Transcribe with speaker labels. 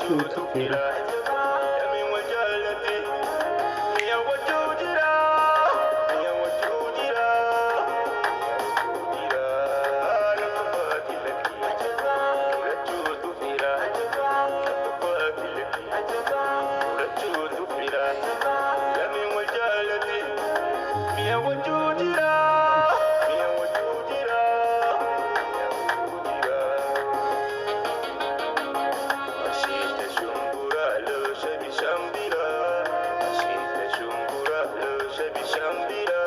Speaker 1: Fudhachuutu fira. Lameen wal jaalate mi'a wajjuu jira. Mi'a wajjuu jira. Mi'a wajjuu jira. Lakkofaati lakkii. Fudhachuutu fira. Lakkofaati lakkii. Fudhachuutu fira. Lameen wal jaalate mi'a wajjuu jira.